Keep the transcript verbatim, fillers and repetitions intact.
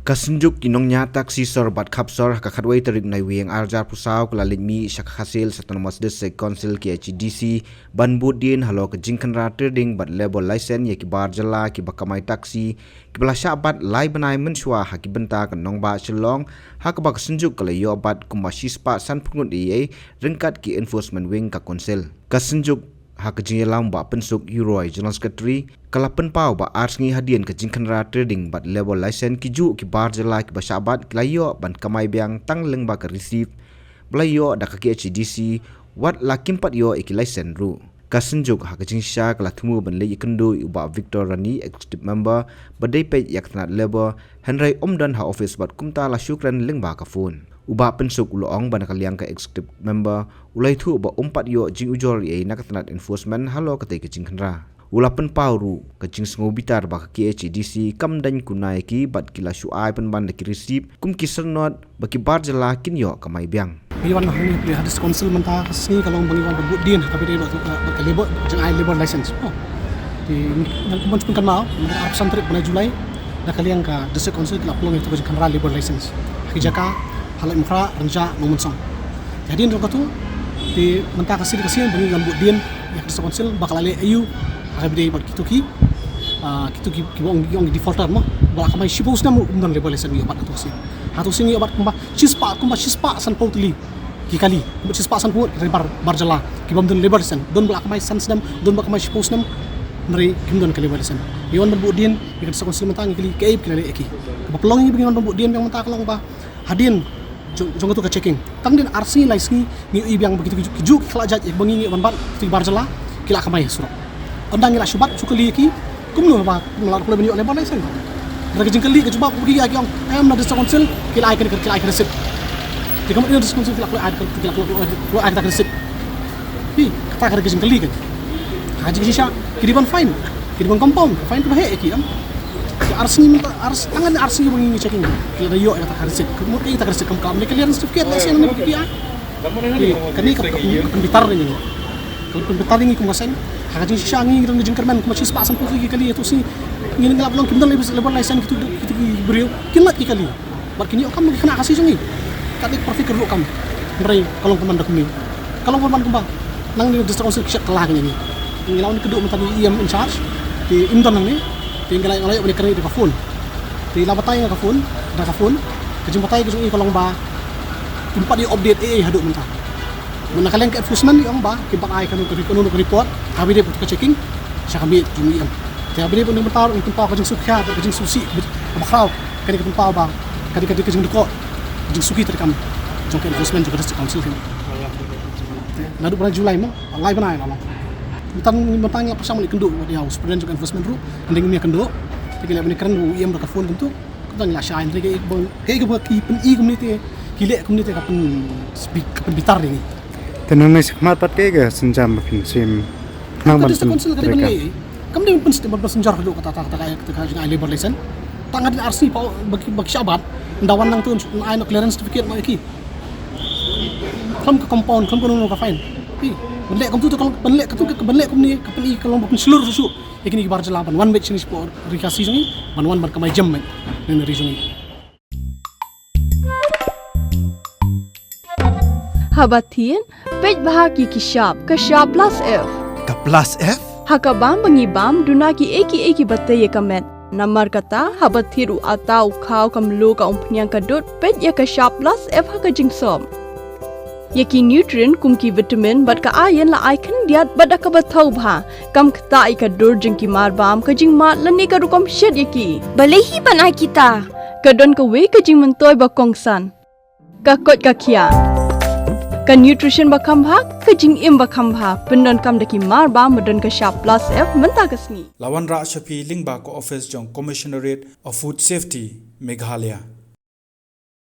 Ka Synjuk ki Nongñiah Taxi Sor bad Khap Sor ha ka khatwei tarik Naiwieng arhajar arphew saw ka la leit mih sha ka Khasi Hills Autonomous District Council, K H A D C, ban buddien halor ka jingkhynra trading bad labour license ïa ki bar jylla kiba kamai taxi kiba la shah bat lai bnai mynshuwa ha ki bynta ka nongbah Shillong, ha kaba ka Synjuk ka la ïoh bat kumba shispah sanphew ngut ei ei ryngkat ki enforcement wing ka Council. Ka Synjuk ha ka jingïalam u Bah Pynsuk Yuroi, General Secretary, ka la pynpaw ba ar sngi hadien ka jingkhynra trading bad labour license, ki juh ki bar jylla kiba shah bat ki la ïoh ban kamai biang tang lyngba ka receipt ba la ïoh da ka K H A D C, wat la kim pat ïoh ïa ki license ruh. Ka Synjuk ha ka jingshisha ka la thmu ban leit ïakynduh ïa u Bah Victor Rani, Executive Member ba dei peit ïa ka tnat labour, hynrei um don ha office bad kumta la shu kren lyngba ka phone. U Bah Pynsuk u la ong ba na ka liang ka Executive Member u la ïathuh ba um pat ïoh jingujor ei ei na ka tnat enforcement halor katei ka jingkhynra. U la pynpaw ruh ka jingsngewbitar ba ka K H A D C kam dang kuna ïa ki bad ki la shu ai pynban da ki receipt kum ki syrnod ba ki bar jylla kin ïoh kamai biang. Ngi wan hangne ha District Council mynta ka sngi ka long ba ngi wan ban buddien ha kaba ïadei bad ka, bad ka labour, jingai labour license. Oh. Te ngi, ngi kumban shu pynkynmaw, mynta ka arphew san tarik bnai July, na ka liang ka District Council ki la pynlong ïa ka jingkhynra labour license ha ki jaka ha Laitumkhrah, Rynjah, Nongmynsong. Te hadien jong katu, te mynta ka sngi ka sngi ba ngi wan buddien ïa ka District Council ba ka la leh aïu ha kaba ïadei bad kito ki, ah, kito ki, kiba ong, ki ong defaulter mo, ba la kamai shiphew snem ruh ym don labour license ngi ïoh bat hato ka sngi. Hato ka sngi ngi ïoh bat kumba shispah, kumba shispah sanphew tylli ki kali, kumba shispah sanphew ngut ki bar, bar jylla kiba ym don labour license, don ba la kamai san snem, don ba la kamai shiphew snem, hynrei kim don ka labour license. Ngi wan ban buddien ïa ka District Council mynta, ngi kylli kaei ba ki la leh ïa ki. Kaba pynlong ïa ngi ba ngi wan ban buddien biang mynta ka long ba hadien jong, jong katu ka checking, tang hadien ar sngi lai sngi ngi ïohi biang ba kito ki, ki juh ki khlad jait ïa kiba ngi ngi wan bat, kito ki bar jylla ki la kamai surok. Ynda ngi la shu bat shu kylli ïa ki kumno ba, kumno la, kumno la ïoh labour license. Hynrei ka jingkylli ka jubab ba ki ïa ki ong, em, na District Council ki la ai ka, ki la ai ka receipt. Te ka mut na District Council ki la, ki la ai, ki la, ki la, ki la ai ka receipt. Phi, kata ka dei ka jingkylli ka. Ha ka jingshisha ki dei ban fine, ki dei ban compound, fine kaba heh ïa ki, em. Ar sngi mynta, ar s-, tang hadien ar sngi ba ngi ngi checking, ki la da ïoh ïa kata ka receipt. Ka mut kaei kata ka receipt, kam, kam ne clearance certificate lehse ne P P I. Te kane ka, ka pyn-, ka pynbitar ïa ngi. Ka pynbitar ïa ngi kum ka seng. Ha ka jingshisha ngi ngi don ka jingkyrmen kumba shispah sanphew tylli ki kali, hato ka sngi ngin ïa lap long kim don labour, labour license kito, kito ki briew. Kin lait ki kali. Bad kin ïoh kam ki khynnah Khasi jong ngi. Ka dei ka practical ruh kam. Hynrei ka long pynban da kumne. Ka long pynban kumba nangne District Council ki shet kylla ïa ngi. Ngi la wan kynduh mynta ïa u E M in charge. Te um don nangne. Te ngi la, ngi la ïoh ban kren da ka phone. Te la batai nga ka phone, da ka phone. Ka jingbatai ka jong i ka long ba kim pat ïoh update ei ei haduh mynta. Mynta ka liang ka enforcement i ong ba kim pat ai kano kano ka report ha kaba ïadei bad ka checking sha ka miet jong u E M. Te ha kaba ïadei bad mynta ruh ngi pynpaw ka jingsngewkhia, ka jingsngewsih kaba khraw. Kane ka pynpaw ba ka dei, ka dei ka jingdukor, ka jingsuki treikam jong ka enforcement jong ka District Council kane. Naduh bnai July mo, lai bnai la long. Mynta, mynta ngi la pyrshang ban ïakynduh bad ïa u Superintendent jong ka enforcement ruh, hynrei ngim ïakynduh. Te ngi la ïoh ban kren u E M da ka phone kumtu. Kumta ngi la shah, hynrei kaei kaba, kaei kaba ki pyni kumne te, ki leh kumne te ka pyn, ka pynbitar ïa ngi. Te nangne shakhmat pat kaei ka sienjam ba phin shim? Nang ban District Council ka dei ban leh, kam dei ban pyn, ban pynsynjor haduh kata, kata, kata, kata ka jingai labour license. Tang hadien ar sngi pat ba ki, ba ki shah bat, ynda wan nangta yn ai noh clearance certificate noh ïa ki. Khlem ka compound, khlem kano kano ka fine. Phi, ban leh kumtu te, ban leh kumtu, ban leh kumne ka pyni ka long ba pynshlur shuh shuh ïa kine ki bar jylla ban wan beit shane shapoh ri Khasi jong ngi, ban wan ban kamai jem beit na ri jong ngi. Haba thied, peit bha ki, ki shap, ka shap plus F. Ka plus F? Ha ka bam ba ngi bam, duna kiei kiei kiba tei ïa ka met. Namar kata, haba thied u atta u khaw, ka mluh, ka umphniang, ka dud, peit ïa ka shap plus F ha ka jingsop. Ïa ki nutrient kum ki vitamin bad ka iron la ai khyndiat bad da kaba thaw bha. Kam ktah ïa ka dur jong ki mar bam, ka jingmad lane ka rukom shet ïa ki. Balei hi ban ai kita? Ka don kawei ka jingmyntoi ba kongsan. Ka koit ka khiah. Ka nutrition ba kham bha, ka jingim ba kham bha, pyndonkam da ki mar bam ba don ka shap plus F mynta ka sngi. La wanrah sha phi lyngba ka office jong Commissionerate of Food Safety, Meghalaya.